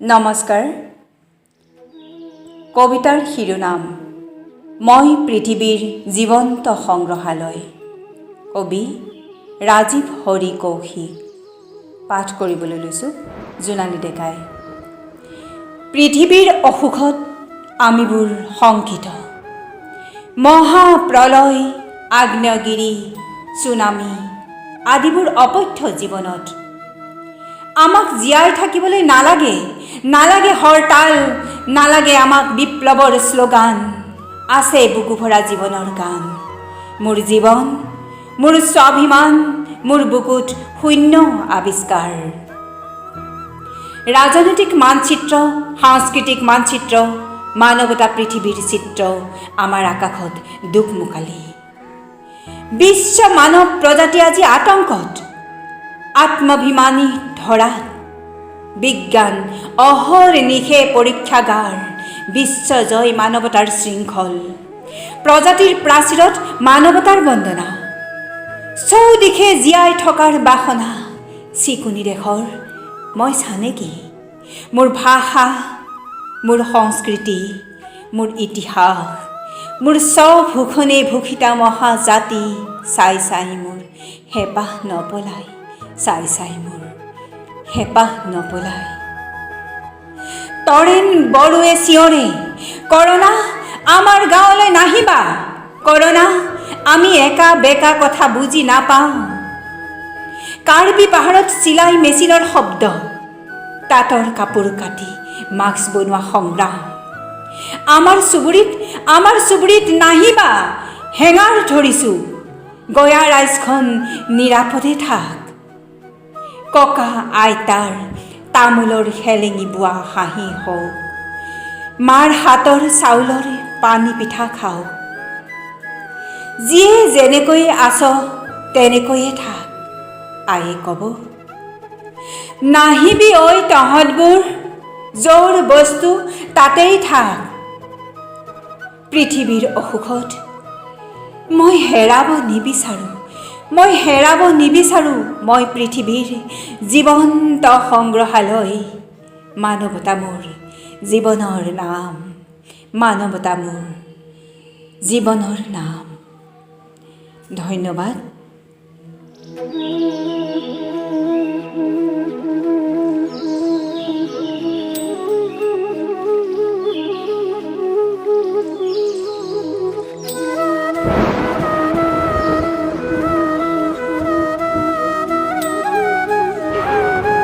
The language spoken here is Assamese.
নমস্কাৰ। কবিতাৰ শিৰোনাম "মই পৃথিৱীৰ জীৱন্ত সংগ্ৰহালয়"। কবি ৰাজীৱ হৰি কৌশিক। পাঠ কৰিবলৈ লৈছোঁ জোনালী ডেকাই। পৃথিৱীৰ অসুখত আমিবোৰ শংকিত। মহাপ্ৰলয়, আগ্নেয়গিৰি, চুনামী আদিবোৰ অপথ্য জীৱনত আমাক জীয়াই থাকিবলৈ নালাগে, নালাগে হৰতাল, নালাগে আমাক বিপ্লৱৰ শ্লোগান। আছে বুকু ভৰা জীৱনৰ গান। মোৰ জীৱন, মোৰ স্বাভিমান, মোৰ বুকুত শূন্য আৱিষ্কাৰ। ৰাজনৈতিক মানচিত্ৰ, সাংস্কৃতিক মানচিত্ৰ, মানৱতা পৃথিৱীৰ চিত্ৰ আমাৰ আকাশত দোকমোকালি। বিশ্ব মানৱ প্ৰজাতি আজি আতংকত, আত্মাভিমানী ধৰাত। বিজ্ঞান অহৰ্নিশে পৰীক্ষাগাৰ, বিশ্ব জয় মানৱতাৰ শৃংখল। প্ৰজাতিৰ প্ৰাচীৰত মানৱতাৰ বন্দনা, চৌদিশে জীয়াই থকাৰ বাসনা। চিকুনি দেশৰ মই চানেকি। মোৰ ভাষা, মোৰ সংস্কৃতি, মোৰ ইতিহাস, মোৰ স্বভূষণে ভূষিতা মহাজাতি চাই চাই মোৰ হেঁপাহ নপলায়, চাই চাই মোৰ হেঁপাহ নপলায়। তৰেণ বড়োৱে চিঞৰে, "কৰ'না, আমাৰ গাঁৱলৈ নাহিবা। কৰ'না, আমি একা বেকা কথা বুজি নাপাওঁ।" কাৰ্বি পাহাৰত চিলাই মেচিনৰ শব্দ, তাঁতৰ কাপোৰ কাটি মাস্ক বনোৱা সংগ্ৰাম। আমাৰ চুবুৰীত, আমাৰ চুবুৰীত নাহিবা, হেঙাৰ ধৰিছোঁ। গয়া ৰাইজখন নিৰাপদে থাক। ককা আইতাৰ তামোলৰ সেলেঙি বোৱা হাঁহি হওক, মাৰ হাতৰ চাউলৰ পানী পিঠা খাওক। যিয়ে যেনেকৈ আছ তেনেকৈয়ে থাক, আয়ে ক'ব। নাহিবি ঐ তহঁতবোৰ, য'ৰ বস্তু তাতেই থাক। পৃথিৱীৰ অসুখত মই হেৰাব নিবিচাৰোঁ, মই হেৰাব নিবিচাৰোঁ। মই পৃথিৱীৰ জীৱন্ত সংগ্ৰহালয়। মানৱতা মোৰ জীৱনৰ নাম, মানৱতা মোৰ জীৱনৰ নাম। ধন্যবাদ।